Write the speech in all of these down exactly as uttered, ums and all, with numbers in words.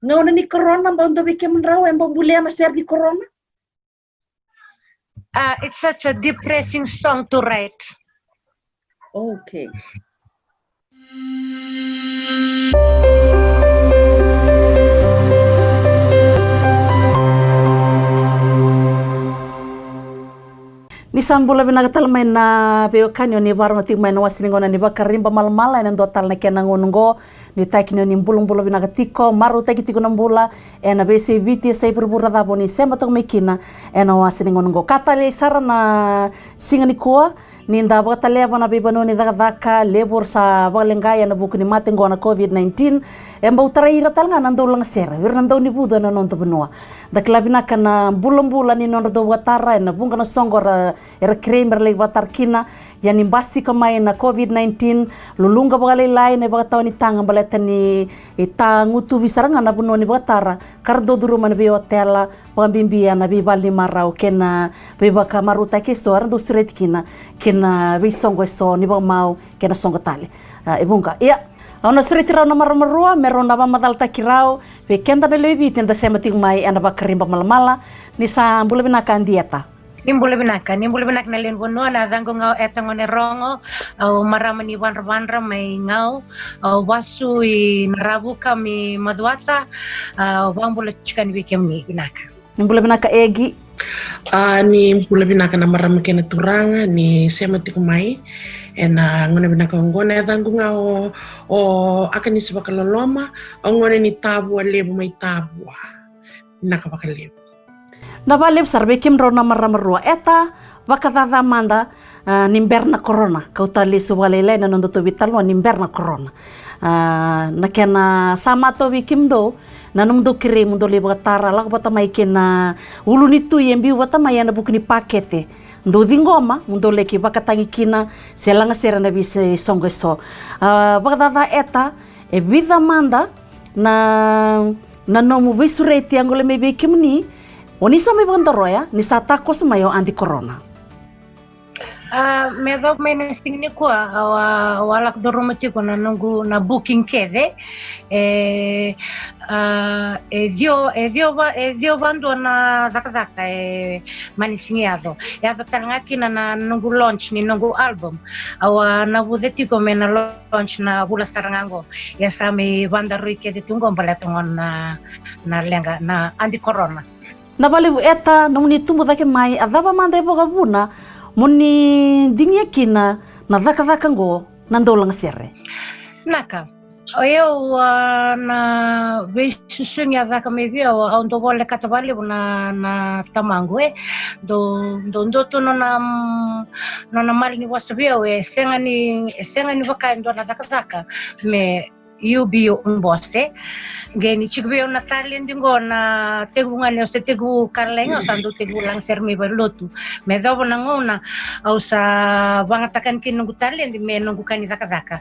Gauna ni corona, bau dua vei kemudrau e bau bulia na sere ni corona? Ah, it's such a depressing song to write. Okay. Ni sa bula vinaka tale mai na veiwekani o ni vakarorogo tiko mai na wase ni gauna ni Vakariba Malamala ena dua tale na kena gauna oqo. Ni taki ni o ni bulabula vinaka tiko, marautaki tiko na bula ena veiyasai Viti, yasai vuravura cava o ni sema toka mai kina ena wase ni gauna oqo. Ka talei sara na siga nikua, ni da vakataleva na veivanua ni cakacaka, levu era sa vakaleqai ena vuku ni mate oqo na COVID nineteen. E bau tarai ira tale ga na dau lagasere, o ira na dau ni vucu ena noda vanua. Da kila vinaka na bulabula ni nodra dau vakatara ena vuqa na soqo era, era kerei me ra lai vakatara kina. Ia ni basika mai na COVID nineteen, luluqa vakalailai na ivakatawa ni taga baleta ni tagutuvi sara ga na vanua ni vakatara, ka ra dau curuma na veiotela, vakabibi ena veivale ni marau kei na veivakamarautaki eso era dau sureti kina, kei na veisoqo eso ni vakamau kei na soqo tale. Ah, e vuqa. Ia, au na sureti rau na marama rua me rau na vakamacalataki rau vei keda na lewe i Viti eda sema tiko mai ena Vakariba Malamala. Ni sa bula vinaka, Adi Eta. Ni bula vinaka, ni bula vinaka na lewe ni vanua. Na yacaqu ga o Eta Gonerogo, au marama ni Vadravadra mai Gau, au vasu i Naravuka mai Macuata. Au vakabula tiko yani vei kemuni. Vinaka. Ni bula vinaka, Egi. Ah, ni bula vinaka na marama kei na turaga ni sema tiko mai ena gauna vinaka oqo. Na yacaqu ga o, o Akanisi Vakaloloma, au gone ni Tavua Levu mai Tavua. Vinaka vakalevu. Na vakalevu sara vei kemudrau na marama rua. Eta, vakacaca mada, ah, ni bera na corona. Kauta lesu vakalailai na nodatou veitalanoa ni bera na corona. Ah, na kena sa matau vei kemudou na nomudou kerei mo dou lai vakatara, lako vata mai kei na ulu ni tui e biu vata mai ena vuku ni pakete. Dou ciqoma mo dou laki vakatagi kina se lagasere na veisoqo eso. Ah, vakacaca Eta, e vica mada na, na nomu veisureti a gole mai vei kemuni, o ni sa mai vakadoroya ni sa takoso mai o Adi Corona? Ah, me yacova mai na siga nikua, au a, au a lako curuma tiko na noqu na booking kece. E, ah, e ciwa, e ciwa va, e ciwa vadua na cakacaka e mani sigi yaco. Yaco tale ga kina na noqu launch ni noqu album. Au a navuca tiko me na launch na vula sara ga oqo. Ia sa mai vadaroi kece tu oqo baleta gona na, na leqa na Adi Corona. Na vakalevu Eta, nomuni tubu cake mai, a cava mada e vakavuna mo ni digia kina na cakacaka oqo na dau lagasere? Naka. O yau, ah, na veisusugi a caka mai vei au, au dau volekata vakalevu na, na tamaqu, e. Dau, dau dua tu nona, mm, nona mali ni vosa vei au, e sega ni, e sega ni vaka e dua na cakacaka me you be your own boss, e. Qai ni tiko vei au na taledi qo na tekivu ga ni au se tekivu ka lalai ga, au sa dau tekivu lagasere mai valenilotu. Me yacova na gauna au sa vakayagataka kina noqu taledi me noqu ka ni cakacaka.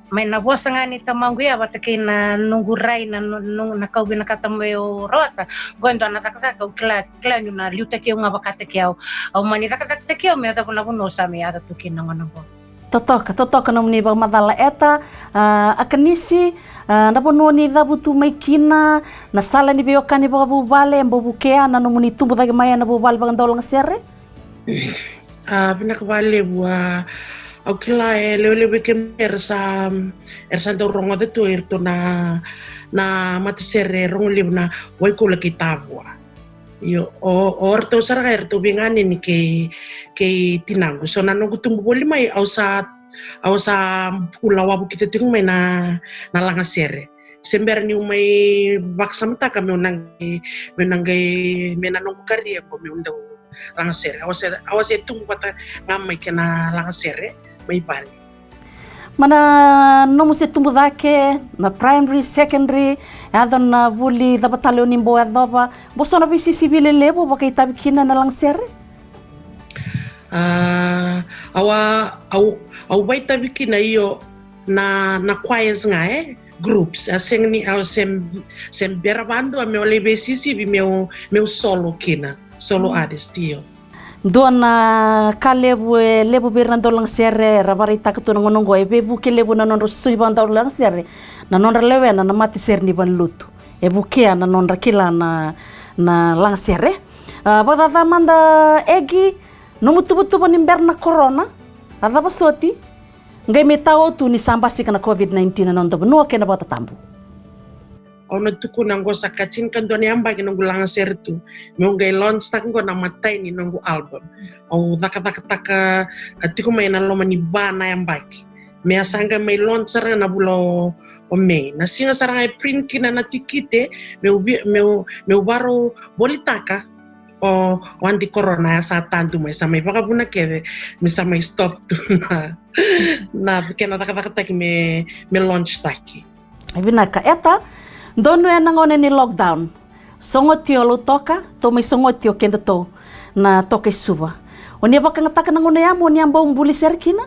Mai na vosa ga ni tamaqu ya vata kei na noqu rai na, no, no, na ka au vinakata meu rawata. Qo e dua na cakacaka au kila, kila niu na liutaki au ga vakataki au. Au mani cakacakataki au me yacova na vanua au sa mai yaco tu kina na gauna qo. Totoka, totoka nomuni vakamacala Eta. Ah, Akanisi, ah, na vanua ni cavutu mai kina, na sala ni veiwekani vakavuvale, e bau vukea na nomuni tubu cake mai ena vuvale vakadaulagasere? Ah, vinaka vakalevu, ah, au kila e lewe, lewe vei kemuni era sa, era sa dau rogoca tu e iratou na, na matasere e rogo levu na Waikula kei Tavua. Io, o, o ratou sara ga eratou veiganeni kei, kei tinaqu. So na noqu tubu voli mai, au sa, au sa bula wavokita tiko mai na, na lagasere. Se bera niu mai vakasamataka meu na qai, meu na qai, me na noqu career qo meu dau lagasere. Au se, au se tubu vata ga mai kei na lagasere mai vale. Mai na nomu se tubu cake, na primary, secondary, yaco na vuli cava tale o ni bau yacova, bau so na veisisivi lelevu vakaitavi kina na lagasere? Ah, au a, au, au vakaitavi kina io na, na choirs ga, e, groups, a sega ni, au se, se bera vadua meu lai veisisivi meu, meu solo kina, solo artist, io. Dua na ka levu, e levu vei ira na daulagasere era vakaraitaka tu na gauna oqo, e veivuke levu na nodra susugi vakadaulagasere na nodra lewena na matasere ni valenilotu. e vukea na nodra kila na, na lagasere. A, vakacaca mada Egi, nomu tuvatuva ni bera na korona, a cava soti, qai me tao tu ni sa basika na COVID nineteen na noda vanua kei na vakatatabu. Au na tukuna oqo sa ka tinikadua na yabaki noqu lagasere tu meu qai launch taka oqo na imatai ni noqu album. Au cakacakataka, a, tiko mai na loma ni va na yabaki me a sa qai mai launch sara ga na vula o, o May. Na siga sara ga e print kina na tikite meu vi-, meu, meu varau volitaka, o, o Adi Korona a sa tadu mai, sa mai vakavuna kece me sa mai stop tu na, na kena cakacakataki me, me launch taki. E vinaka, Eta, donu ena gauna ni lockdown. Sogoti o Lautoka, tou mai sogoti o kedatou na Toka i Suva. O ni a vakayagataka na gauna ya mo ni a bau buli sere kina?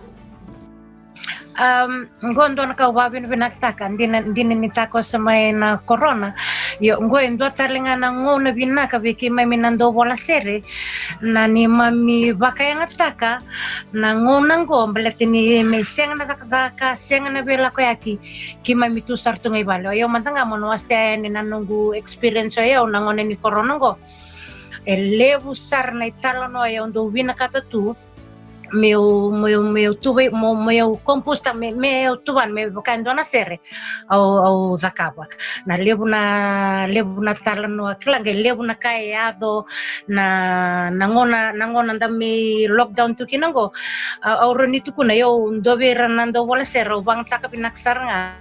Um, qo dua na ka au vakavinavinakataka, dina, dina ni takoso mai na korona. Io, qo e dua tale ga na gauna vinaka vei keimami na dau vola sere, na neimami vakayagataka na gauna qo, baleta ni me sega na cakacaka, sega na veilakoyaki, keimami tu sara tu ga i vale. O yau mada ga mo na wasea yani na noqu experience o yau na gauna ni korona qo. E levu sara na italanoa e au dau vinakata tu meu, meu, meu tuva, meu, meu composta, me, meu tuva, me vaka e dua na sere au, au cakava. Na levu na, levu na talanoa, kila qai levu na ka e yaco na, na gauna, na gauna da mai lockdown tu kina qo. A, au rawa ni tukuna, au dua vei ira na dau vola sere, au vakayagataka vinaka sara ga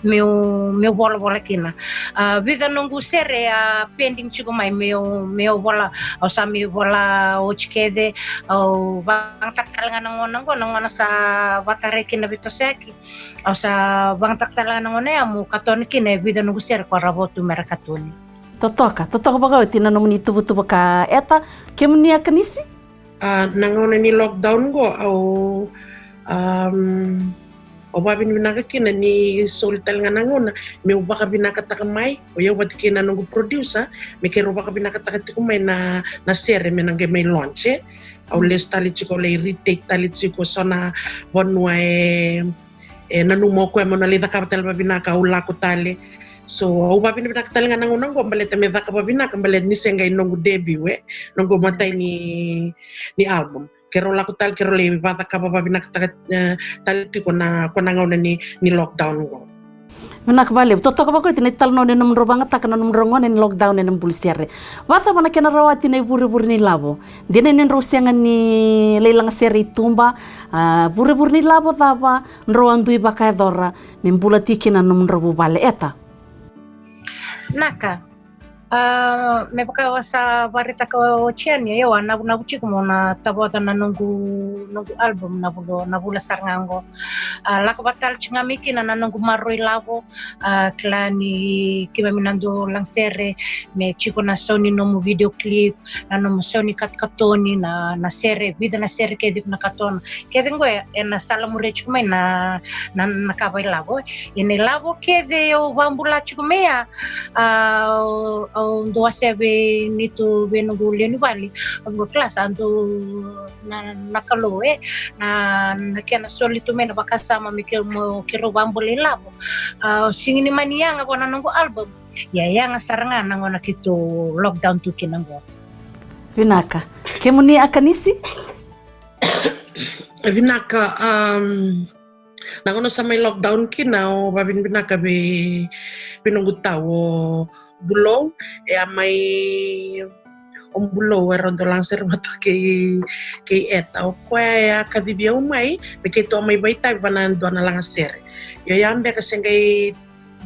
meu, meu volavola kina. A, vica noqu sere a pending tiko mai meu, meu vola, au sa mai vola oti kece, au vakayagataka tale ga na gauna qo, na gauna sa vakatarai kina veitosoyaki. Au sa vakayagataka tale ga na gauna ya meu katona kina e vica noqu sere ko ra vo tu me ra katoni. Totoka, totoka vakaoti na nomuni tuvatuva ka Eta, kemuni a Kanisi? A, na gauna ni lockdown qo au, um, au vakavinavinaka kina ni soli tale ga na gauna meu vakavinakataka mai, o yau vata kei na noqu producer, me keirau vakavinakataka tiko mai na, na sere me na qai mai launch, e. Au lesu tale tiko, au lai retake tale tiko so na vanua e, e nanuma o koya mo na lai cakava tale vavinaka, au lako tale. So au vakavinavinaka tale ga na gauna qo baleta me caka vavinaka, baleta ni se qai noqu debut, e, noqu matai ni, ni album. Keirau lako tale, keirau lai vakacakava vavinakataka, e, tale tiko na, ko na gauna ni, ni lockdown qo. Vinaka vakalevu, totoka vakaoti na italanoa ni nomudrau vakayagataka na nomudrau gauna ni lockdown ena buli sere. Vakacava na kena rawati na ivurevure ni lavo? Dina ni drau sega ni lai lagasere i tuba, a, vurevure ni lavo cava drau a dui vakayacora me bula tiko kina na nomudrau vuvale, Eta? Naka. A, me vaka au sa vakaraitaka oti yani, au a navunavu tiko mo na tavoca na noqu, noqu album na vula, na vula sara ga qo. A, lako vata tale tiko ga mai kina na noqu maroroi lavo, a, kila ni keimami na dau lagasere, me tiko na sau ni nomu video clip, na nomu sau ni katakatoni, na, na sere, vica na sere kece iko na katona. Kece qo e, ena sala muria tiko mai na, na, na ka vakailavo. Ena ilavo kece au vakabula tiko mai ya, a, au, au dau wasea vei neitou, vei noqu lewe ni vale, au qo, kila sa dau na, na Kalou, e, na, na kena soli tu mai na vakasama me ke, mo keirau vakabula ilavo. A, sega ni mani yaga vua na noqu album. Ia, yaga sara ga na gauna keitou lockdown tu kina qo. Vinaka. Kemuni a Kanisi? Vinaka, um, na gauna sa mai lockdown kina, au vakavinavinaka vei, vei noqu tau o Bulou, e a mai, o Bulou e rau dau lagasere vata kei, kei Eta. O koya e a kacivi au mai me keitou a mai vakaitavi va na dua na lagasere. Io, ia beka se qai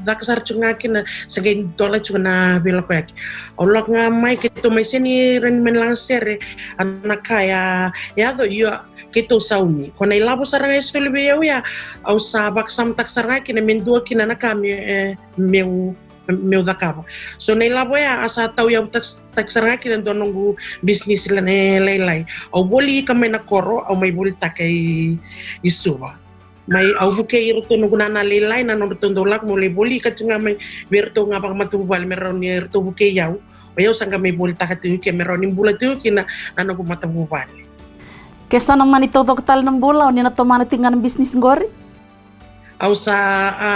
caka sara tiko ga kina, se qai dola tiko na veilakoyaki. Au lako ga mai, keitou mai sega ni rawa ni mani lagasere, a, na ka ya, yaco, io, keitou saumi. Ko na ilavo sara ga e soli vei au ya, au sa vakasamataka sara ga kina me dua kina na ka me, e, meu, meu cakava. So na ilavo ya a sa tauyavutaki sara ga kina dua noqu bisinisi la, e, lailai. Au voli ika mai na koro, au mai volitaka i, i Suva. Mai au vukei iratou noqu nana lailai, na nodratou dau lako, meu lai voli ika tiko ga mai vei iratou ga vakamatavuvale me rawa ni ratou vukei au. O yau sa qai mai volitaka tiko ke me rawa ni bula tiko kina na noqu matavuvale. Ke sa na mani taucoko tale na bula, o ni na tomana tiko ga na bisinisi qori? Au sa, a,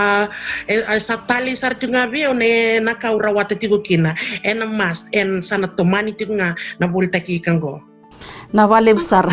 e, a, sa talei sara tiko ga vei au na, na ka au rawata tiko kina. Ena must, ena sa na tomani tiko ga na volitaki ika qo. Na vakalevu sara.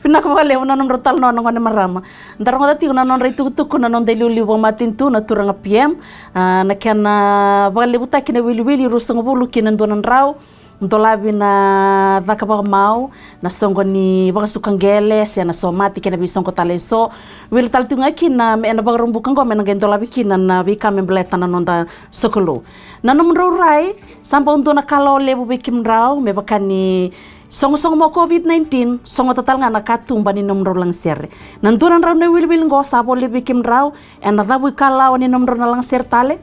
Vinaka vakalevu na nomudrau talanoa na gone marama. Da rogoca tiko na nodra itukutuku na noda iliuliu vakamatanitu na turaga P M. A, na kena vakalevutaki na wiliwili ruasagavulu ki na dua na drau. Dolavi na caka vakamau, na soqo ni vakasuka qele, se na somate kei na veisoqo tale eso. Wili tale tu ga kina me na Vakarubuka qo me na qai dolavi kina na veika me baleta na noda sokalou. Na nomudrau rai, sa bau dua na kalawa levu vei kemudrau, me vaka ni soqosoqo mo COVID nineteen, sogota tale ga na katuba ni nomudrau lagasere. Na dua na drau na wiliwili qo, sa vo levu vei kemudrau, ena cavu ikalawa ni nomudrau na lagasere tale?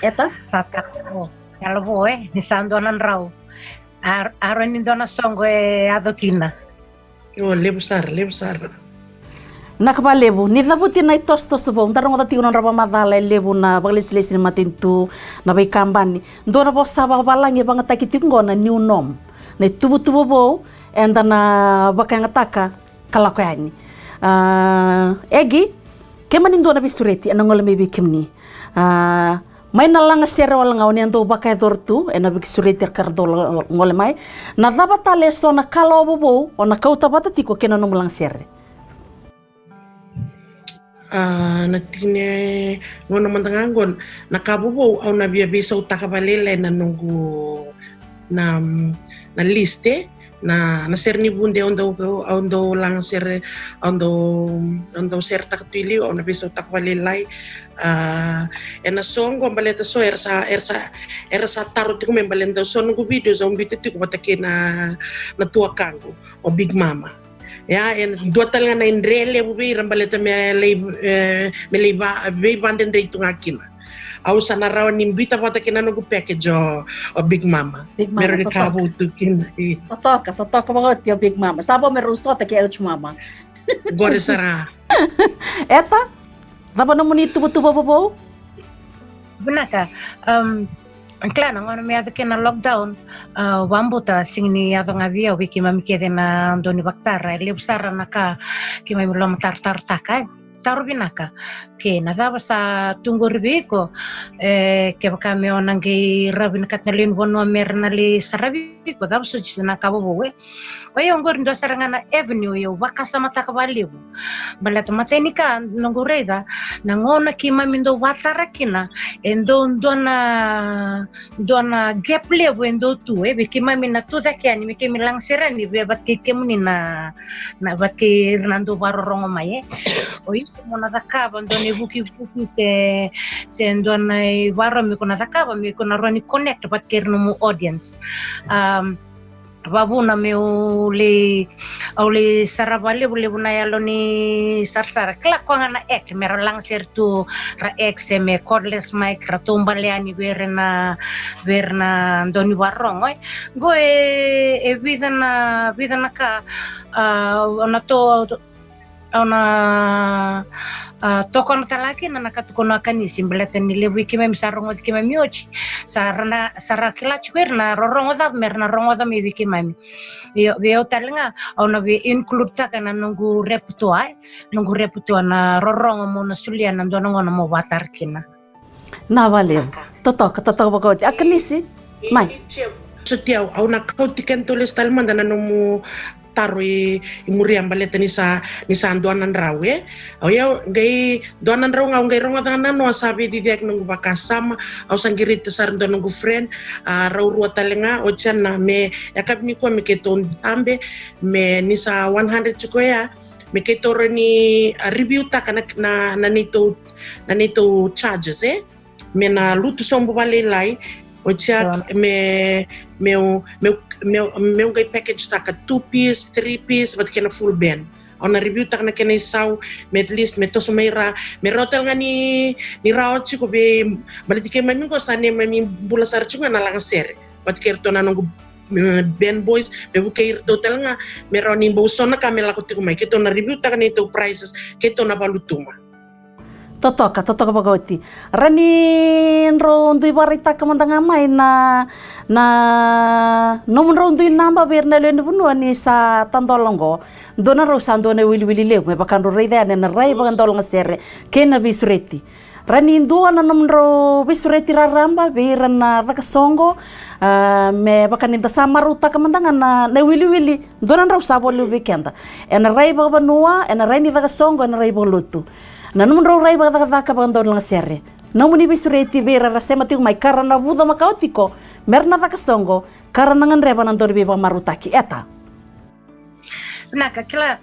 Eta, sa tala vo, tala vo, e, ni sa dua na drau. Ar-, aro ni dua na soqo e yaco kina. O, levu sara, levu sara. Vinaka vakalevu. Ni cavuti na itosotoso vou, da rogoca tiko na nodra vakamacala e levu na vakalesilesi ni matanitu, na veikabani. Dua na vosa vakavalagi e vagataki tiko qo na new norm. Na ituvatuva vou, eda na vakayagataka ka lako yani. A, Egi, keimami dua na veisureti ena gole mai vei kemuni. A, mai na lagasere wale ga o ni a dau vakayacora tu ena veisureti era ka ra dau la-, gole mai. Na cava tale eso na kalawa vovou o na kauta vata tiko kei na nomu lagasere? A, na tiki ni gauna mada ga qo, na ka vovou au na via veisautaka vakalailai na noqu, na, na list, e, na, na sere ni vude au dau, au dau lagasere, au dau, au dau seretaka tu i liu, au na veisautaka vakalailai. A, ena soqo baleta so era sa, era sa, era sa taro tiko mai baleta so noqu videos au biuta tiko vata kei na, na tuakaqu, o Big Mama. Ia, e dua tale ga na idre levu vei ira baleta me lai, e, me lai va-, veivadredrei tu ga kina. Au sa na rawa ni biuta vata kei na noqu package o, o Big Mama. Big Mama, me rawa ni ka totoka. Vou tu kina. I. Totoka, totoka vakaoti o Big Mama. Sa vo me rau sota kei Ouch Mama. Qori sara. Eta, cava nomuni tuvatuva vovou? Vinaka. Um, kila na gauna me yaco kina na lockdown, a, au vabauta sega ni yaco ga vei au, vei keimami kece na dau ni vakatara, e levu sara na ka keimami lomatarotaro taka, e. Taro vinaka. Ke na cava sa tu qori vei iko, e, kevaka me o na qai rawa vinakata na lewe ni vanua me ra na lai saravi iko, cava soti na ka vovou, e. O yau qori dua sara ga na avenue au vakasamataka vakalevu. Baleta matai ni ka noqu raica, na gauna keimami dau vakatara kina, e dau dua na, dua na gap levu e dau tu, e, vei keimami na tucake yani me keimami lagasere yani vei vata kei kemuni na, na vata kei ira na dau vakarorogo mai, e. O iko mo na cakava dua na ivukivuki se, se dua na ivakarau me ko na cakava me ko na rawa ni connect vata kei ira nomu audience. Um, Vavuna meu lai, au lai sarava levulevu na yalo ni sarasara. Kila koya ga na act, me ra lagasere tu ra act se me cordless mic, ra taubale yani vei ira na, vei ira na dau ni vakarorogo, e. Qo e, e vica na, vica na ka, a, au na to, au na, a, tokona tale ga kina na ka tukuna o Kanisi, baleta ni levu vei keimami sa rogoci keimami oti, sa ra na, sa ra kila tiko ira na rorogo cava me ra na rogoca mai vei keimami. Io, vei au tale ga, au na via include taka na noqu repertoire, e, noqu repertoire na rorogo mo na solia na dua na gauna mo vakatara kina. Na vale. Totoka, totoka vakaoti. A Kanisi, mai. Soti au, au na kauti kena tolesi tale mada na nomu taro i, i muria baleta ni sa, ni sa dua na drau, e. Au yau qai dua na drau ga au qai rogoca ga na noa sa veiciciyaki noqu vakasama, au sa qiriti sara dua noqu friend, a, rau rua tale ga, o Jana me, e kavi ni koya me keitou dabe, me ni sa one hundred tiko ya, me keitou rawa ni, a, review taka na, na, na neitou, na neitou charges, e. Me na lutu sobu vakalailai, o Jack, me, meu, meu, meu, meu qai package taka two piece, three piece, vata kei na full band. Au na review taka na kena isau, me at least me toso mai ra, me rawa tale ga ni, ni rawa tiko vei, baleti keimami qo sa neimami bula sara tiko ga na lagasere. Vata kei iratou na noqu, e, band boys, me vukei iratou tale ga, me rawa ni bau so na ka me lako tiko mai. Keitou na review taka neitou prices, keitou na vakalutuma. Totoka, totoka vakaoti. Ra ni drau dui vakaraitaka mada ga mai na, na nomudrau dui naba vei ira na lewe ni vanua ni sa tadola oqo. Dua na drau sa dua na iwiliwili levu me vaka drau raica yani ena rai vakadolagasere kei na veisureti. Ra ni dua na nomudrau veisureti raraba vei ira na cakasoqo, a, me vaka ni da sa marautaka mada ga na, na iwiliwili. Dua na drau sa vo levu vei keda ena rai vakavanua, ena rai ni cakasoqo, ena rai vakalotu. Na nomudrau rai vakacakacaka vakadolagasere, nomuni veisureti vei ira ra sema tiko mai ka ra na vuca makawa tiko me ra na cakasoqo, ka ra na gadreva na dau ni veivakamarautaki. Eta. Vinaka, kila,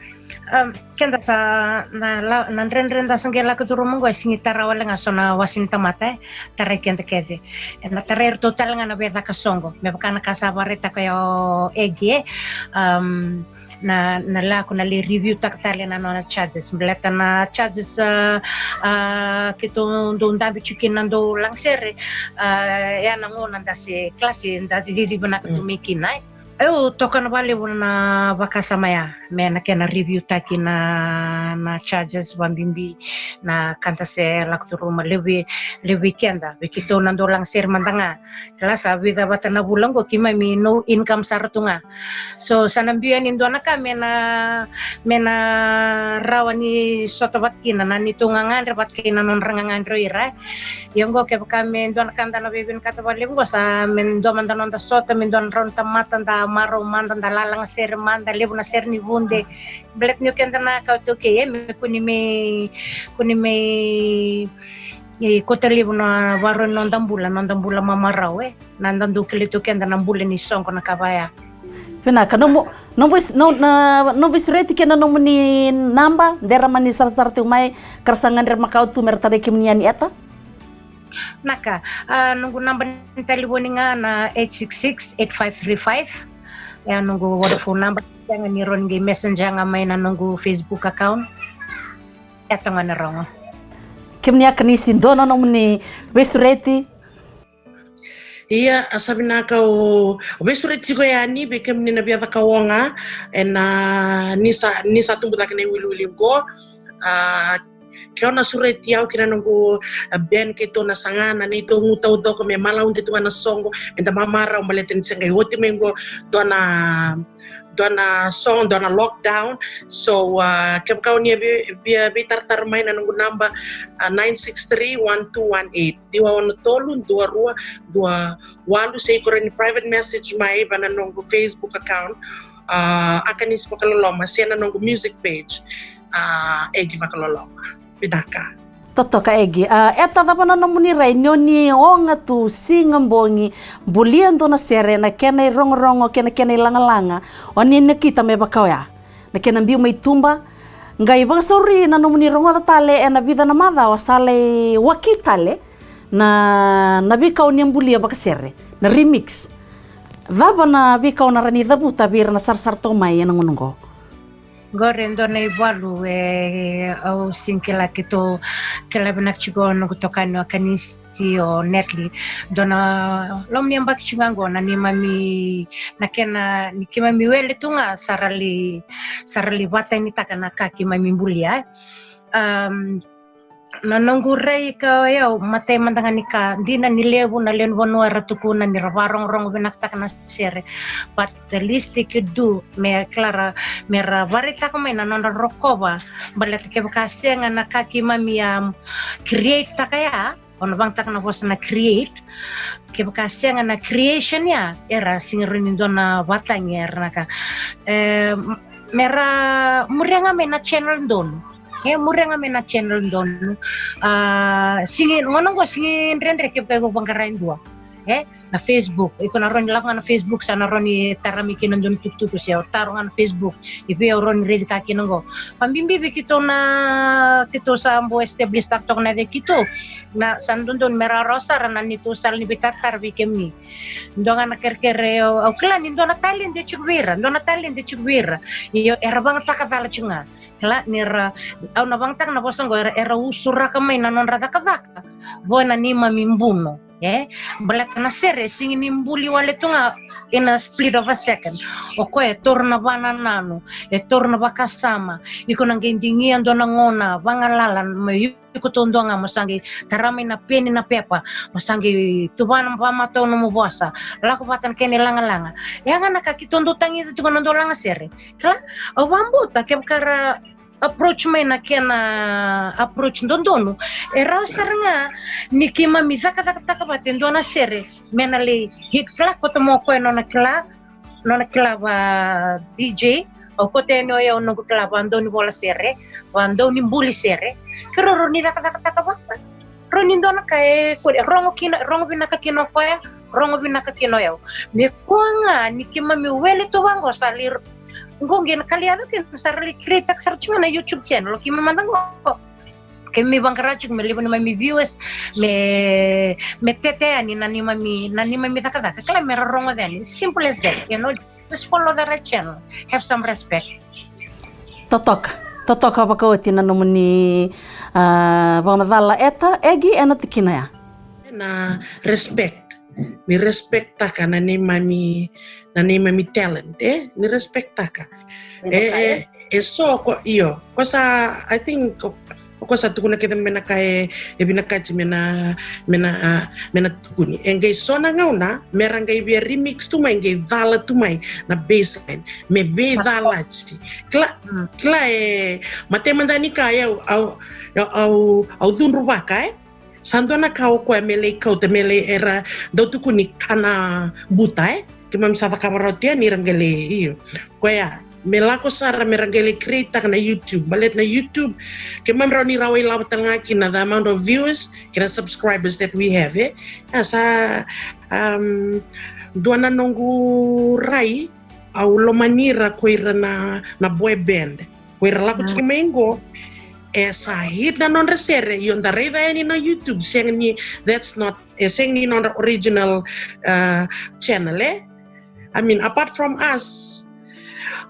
um, keda sa na, la, na dredre da sa qai lako curuma oqo e sigi tara wale ga so na wase ni tamata, e tarai keda kece. E na tarai iratou tale ga na veicakasoqo me vaka na ka sa vakaraitaka o Egi, e, um, na, na lako na lai review taka tale na nona charges. Baleta na charges, a, a, keitou dau dabe tiko kina na dau lagasere, a, ya na gauna da se kalasi, da se cici vinaka tu mai kina, e. Au tokona vakalevu na vakasama ya me na kena review taki na, na charges, vakabibi na ka da se lako curuma. Levu, levu vei keda, vei keitou na dau lagasere mada ga, kila, sa vica vata na vula oqo keimami no income sara tu ga. So sa na biu yani dua na ka me na, me na rawa ni sota vata kina na neitou gagadre vata kei na nodra gagadre o ira, e. Ia oqo kevaka me dua na ka da na veivinakata vakalevu oqo sa me dua mada noda sota, me dua na drau na tamata da marau mada, da lalaga sere mada, levu na sere ni vude. Baleta ni o keda na kawa iTaukei, e, me kua ni mai, kua ni mai, e, kauta levu na vakarau ni noda bula, noda bula mamarau, e. Na da dau kilai tu keda na bula ni soqo na ka vaya. Vinaka, nomu, nomu veis-, no, na, nomu veisureti kei na nomuni naba de ra mani sarasara tiko mai ka ra sa gadreva makawa tu me ra tarai kemuni yani, eta. Naka, a, noqu naba ni talevoni ga na eight six six eight five three five. E a noqu Vodafone naba. Sega ni rawa ni qai messenger ga mai na noqu Facebook account. Eta ga na rogo. Kemuni a Kanisi, dua na nomuni veisureti? Ia, a sa vinaka, o, o veisureti tiko yani vei kemuni na via cakaoga ena, ni sa, ni sa tubu cake na iwiliwili oqo. A, ke o na sureti au kei na noqu, a, band keitou na saga na neitou gu taucoko me malaude tu ga na soqo, me da mamarau baleta ni se qai oti mai oqo dua na, dua na soqo, dua na lockdown. So, a, kevaka o ni a vei, via veitaratara mai na noqu naba, a, nine six three one two one eight. Ciwa ono tolu dua rua dua walu, se iko rawa ni private message mai vei na noqu Facebook account, a, Akanisi Vakaloloma, se na noqu music page, a, Egi Vakaloloma. Vinaka. Totoka Egi. A, eta, cava na nomuni rai ni o ni oga tu siga bogi, bulia dua na sere, na kena irogorogo kei na kena ilagalaga, o ni nakita me vaka oya, na kena biu mai tuba, qai vakasauri na nomuni rogoca tale ena vica na macawa sa lai waki tale na, na veika o ni a bulia vakasere, na remix. Cava na veika o na rawa ni cavuta vei ira na sarasara toka mai ena gauna oqo? Qori e dua na ivalu e au sega ni kila, keitou kila vinaka tiko noqu itokani o Akanisi, o Natalie. Dua na loma ni yabaki tiko ga oqo na neimami, na kena, ni keimami wele tu ga sa ra lai, sa ra lai vakayagataka na ka keimami bulia, e. Am, na noqu rai ka o yau, matai mada ga ni ka, dina ni levu na lewe ni vanua era tukuna ni ra vakarogorogo vinakataka na sere. But the least they could do, me kila ra, me ra vakaraitaka mai na nodra rokova. Baleta kevaka sega na ka keimami, am, create taka ya, o na vakayagataka na vosa na create. Kevaka sega na creation ya, era sega ni rawa ni dua na vakatagi, era na ka. E, me ra muria ga mai na channel donu. E, muria ga mai na channel donu. A, sega ni, gauna oqo sega ni dredre kevaka iko vaqara e dua, e, na Facebook. Iko na rawa ni lako ga na Facebook, sa na rawa ni tara mai kina dua na itukutuku, se o taro ga na Facebook. I vei au rawa ni raici ka kina oqo. Vakabibi vei keitou na, keitou sa bau establish taka toka na yaca i keitou. Na, sa dodonu me rawarawa sara na neitou sala ni veitaratara vei kemuni. Dua ga na kerekere, au, au kila ni dua na talent e tiko vei ira, dua na talent e tiko vei ira. Io, era vakayagataka cala tiko ga. Kila ni ra, au na vakayagataka na vosa oqo, era, era usuraka mai na nodra cakacaka vua na neimami buno. E baleta na sere e sigi ni buli wale tu ga in a split of a second. O koya e taura na vanananu, e taura na vakasama. Iko na qai digia dua na gauna vagalala me iko taudua ga mo sa qai tara mai na peni na pepa, mo sa qai tuvana vakamatau nomu vosa, lako vata na kena ilagalaga. E a ga na ka keitou dau tagica tiko na dau lagasere. Kila, au vakabauta kevaka ra approach mai na kena approach dodonu, e rawa sara ga ni keimami cakacakataka vata e dua na sere me na lai hit. Kila, koto mo koya nona kila, nona kila va D J. Au koto yani o yau noqu kila va dau ni vola sere, va dau ni buli sere. Ke roro ni cakacakataka vata, rau ni dua na ka e kore, rogo kina, rogo vinaka kina o koya, rogo vinaka kina o yau. Me kua ga ni keimami wele tu vaqo sa lai, qo qai na ka lai yaco kina sa ra lai create-taka sara tiko ga na YouTube channel o keimami mada qo. Keimami vaqara tiko me levu neimami viewers, me, me tete yani na neimami, na neimami cakacaka. Kila, me ra rogoca yani. Simple as that, you know. Just follow the right channel. Have some respect. Totoka, totoka vakaoti na nomuni, ah, vakamacala. Eta, Egi, ena tikina ya. Na respect. Ni respect-taka na neimami, na neimami talent, e? Ni respect-taka. E, e, e so ko, io. Ko sa, I think, ko, ko sa tukuna kece me na ka e, e vinakati me na, me na, ah, me na tukuni. E qai so na gauna me ra qai via remix tu mai, qai cala tu mai na bassline, me veicalati. Kila, kila, e, matai mada ni ka, e, au, au, au, au cudru vaka, e. Sa dua na ka o koya me lai kauta, me lai, era dau tukuni kana buta, e. Keimami sa cakava rawa tu yani, ra qai lai, io. Koya me lako sara me ra qai lai create-taka na YouTube. Baleta na YouTube, keimami rawa ni rawai lava tale ga kina the amount of viewers kei na subscribers that we have, e. Ia sa, um, dua na noqu rai, au lomani ira ko ira na, na boy band. Ko ira lako tiko mai qo, e sa hit na nodra sere, io, da raica yani na YouTube, sega ni, that's not, e sega ni nodra original, uh, channel, e? I mean, apart from us,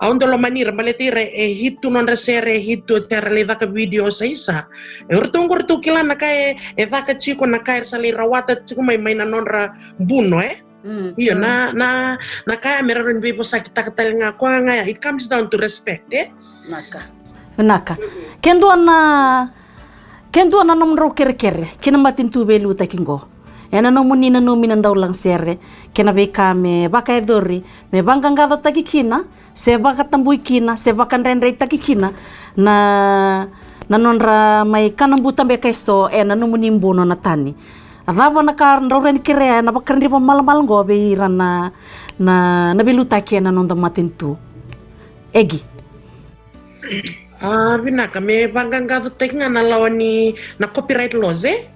au dau lomani ira, baleta ira e hit tu nodra sere, e hit tu, tera lai caka video sa isa. E, o ratou qo ratou kila na ka e, e caka tiko, na ka era sa lai rawata tiko mai, mai na nodra buno, e? Mm, io, mm. Na, na, na ka ya me rawa ni veivosakitaka tale ga, koya ga ya, it comes down to respect, e? Vinaka. Vinaka. Ke dua na, ke dua na nomudrau kerekere ki na matanitu veiliutaki qo, ena nomuni nanumi na dau lagasere, kei na veika me vakayacori me vaqaqacotaki kina, se vakatabui kina, se vakadredretaki kina na, na nodra mai kana buta beka eso ena nomuni buno na tani. A cava na ka drau rawa ni kerea ena vakadriva malamala qo vei ira na, na, na veiliutaki ena noda matanitu? Egi. A, vinaka, me vaqaqacotaki ga na lawa ni na copyright laws, e?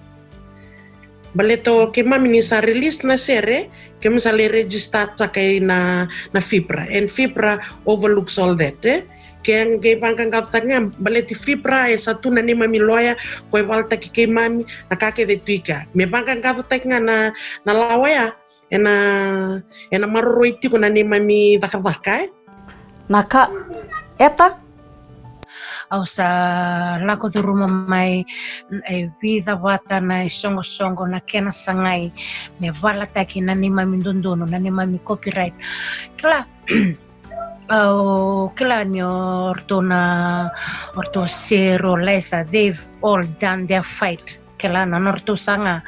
Baleta o keimami ni sa release na sere, keimami sa lai register-taka ina, na FIPRA, and FIPRA overlooks all that, e? Ke qai vaqaqacotaki ga, baleti FIPRA e sa tu na neimami loya ko e valataki keimami, na ka kece tu i kea. Me vaqaqacotaki ga na, na lawa ya, ena, ena maroroi tiko na neimami cakacaka, e? Na ka, Eta? Au sa lako curuma mai, e, vica vata na isoqosoqo na kena sagai me valataki na neimami dodonu, na neimami copyright. Kila, au kila ni o ratou na, o ratou Sero, Laisa, they've all done their fight. Kila, na nodratou saga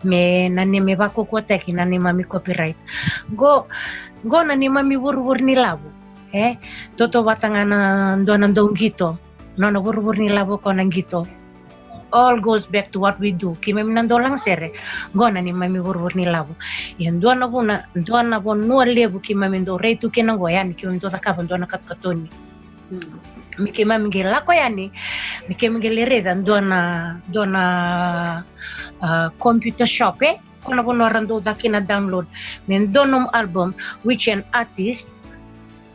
me na neimami vakaukauataki na neimami copyright. Qo, qo na neimami vurevure ni lavo, e? Tautauvata ga na dua na dauqito, nona vurevure ni lavo ko na qito. All goes back to what we do. Keimami na dau lagasere, qo na neimami vurevure ni lavo. Ia dua na vuna, dua na vanua levu keimami dau rai tu kina qo, yani keimami dau cakava dua na katokatoni. Mm. Me keimami qai lako yani, me keimami qai lai raica dua na, dua na, ah, computer shop, e? Ko na vanua ra dau caka kina download me dua nomu album, which an artist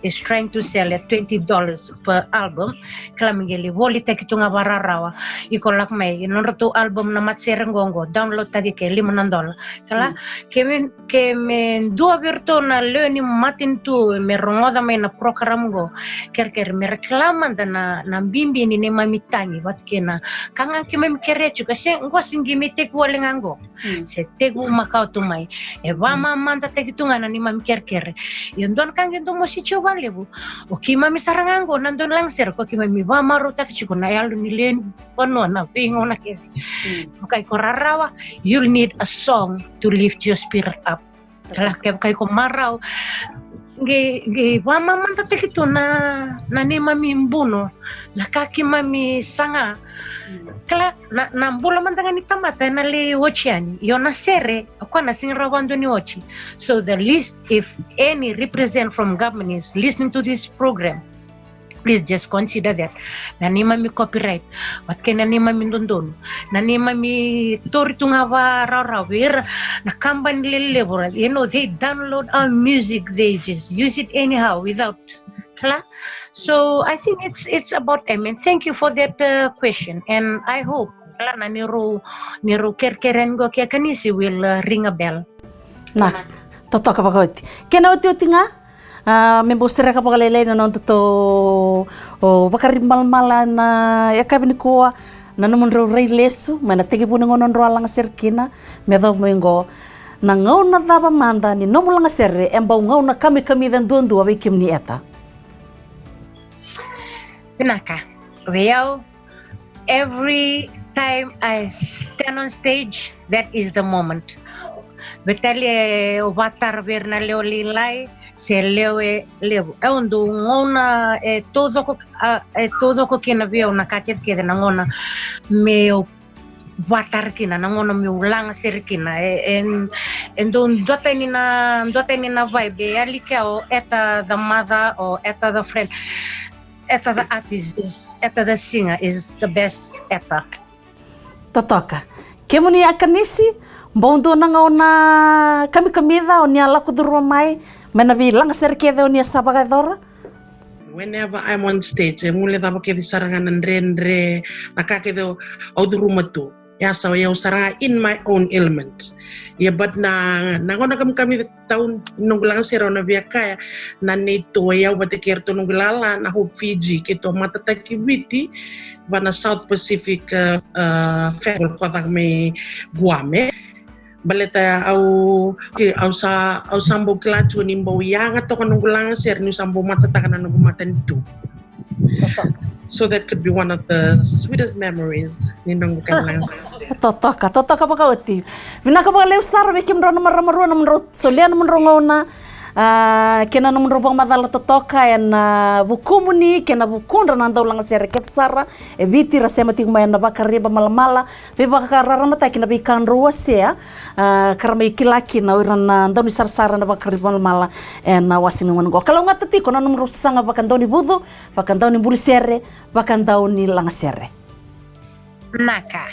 is trying to sell at twenty dollars per album. Kila, me qai lai volitaki tu ga vakararawa. Iko lako mai, i nodratou album na matasere qo, qo download taki ke lima na dola. Kila, ke me, ke me dua vei iratou na lewe ni matanitu me rogoca mai na program qo, kerekere me ra kila mada na, na bibi ni neimami tagi vata kei na ka ga keimami kerea tiko. Se qo se qai me tekivu wale ga qo, se tekivu makawa tu mai. E vakamamadataki tu ga na neimami kerekere. Ia dua na ka qai dau mositi au vakalevu, o keimami sara ga qo na dau lagasere, ko keimami vakamarautaki tiko na yalo ni lewe ni vanua na veigauna kece. Vaka iko rarawa, you'll need a song to lift your spirit up. Kila, kevaka iko marau, qai, qai vakamamadataki tu na, na neimami buno, na ka keimami saga. Kila, na, na bula mada ga ni tamata ena lai oti yani. Io, na sere o koya na sega ni rawa vakadua ni oti. So the least, if any represent from government is listening to this program, please just consider that. Na neimami copyright, vata kei na neimami dodonu, na neimami tauri tu ga vakarawarawa vei ira na kabani lelevu, right? You know, they download our music, they just use it anyhow without, kila. So I think it's, it's about time, and thank you for that, uh, question, and I hope, kila, na neirau, neirau kerekere yani qo kei Akanisi will, uh, ring a bell. Na, totoka vakaoti. Kena otioti ga, a, me bau sereka vakalailai na nodatou, o, Vakaribamalamala na yakavi nikua, na nomudrau rai lesu mai na tekivu ni gauna drau a lagasere kina me yacova mai qo. Na gauna cava mada ni nomu lagasere e bau gauna kamikamica duadua vei kemuni, Eta? Vinaka. Vei au, every time I stand on stage, that is the moment. Veitalia, e, au vakatara vei ira na lewe lailai se lewe levu. E, au dau gauna e taucoko, a, e taucoko kina vei au na ka kecekece, na gauna meu vakatara kina, na gauna meu lagasere kina. E, e, e dau duatani na, duatani na vibe, e yali kea o Eta the mother or Eta the friend. Eta the artist is, Eta the singer is the best Eta. Totoka. Kemuni Akanisi, bau dua na gauna kamikamica o ni a lako curuma mai, mai na veilagasere kece o ni a sa vakayacora? Whenever I'm on stage, e guilecava kece sara ga na dredre, na ka kece au, au curuma tu. Ia sa, o yau sara ga in my own element. Ia, but na, na gauna kamikamica tau ni noqu lagasere, au na via kaya, na neitou, o yau vata kei iratou noqu ilala na Hope Fiji, keitou matataki Viti, va na South Pacific, uh, uh, Festival, ko caka mai Guam. Baleta au, ke, au sa, au sa bau kila tiko ni bau yaga toka noqu lagasere niu sa bau matataka na noqu matanitu. So that could be one of the sweetest memories ni noqu kena lagasere. Totoka, totoka vakaoti. Vinaka vakalevu sara vei kemudrau na marama rua, nomudrau solia nomudrau gauna, a, kei na nomudrau vakamacala totoka ena vukumuni kei na vukudra na dau lagasere kece sara e Viti ra sema tiko mai ena Vakaribamalamala. Veivakararamataki na veika drau wasea, a, ka ra mai kila kina o ira na dau ni sarasara na Vakaribamalamala ena wase ni gauna oqo. Kalougata tiko na nomudrau sasaga vakadaunivucu, vakadaunibulisere, vakadaunilagasere. Naka.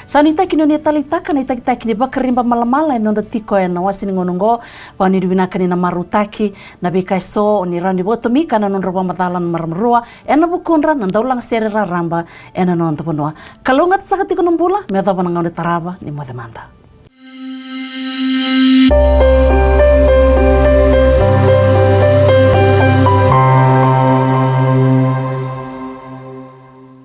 Sa nuitaki ni o ni a taleitaka na itakitaki ni Vakaribamalamala e noda tiko ena wase ni gauna oqo. Vakanuinui vinaka ni na marautaki na veika eso o ni rawa ni vakatomika na nodra vakamacala na marama rua ena vukudra na dau lagasere raraba ena noda vanua. Kalougata saka tiko na bula, me yacova na gauna e tarava, ni moce mada.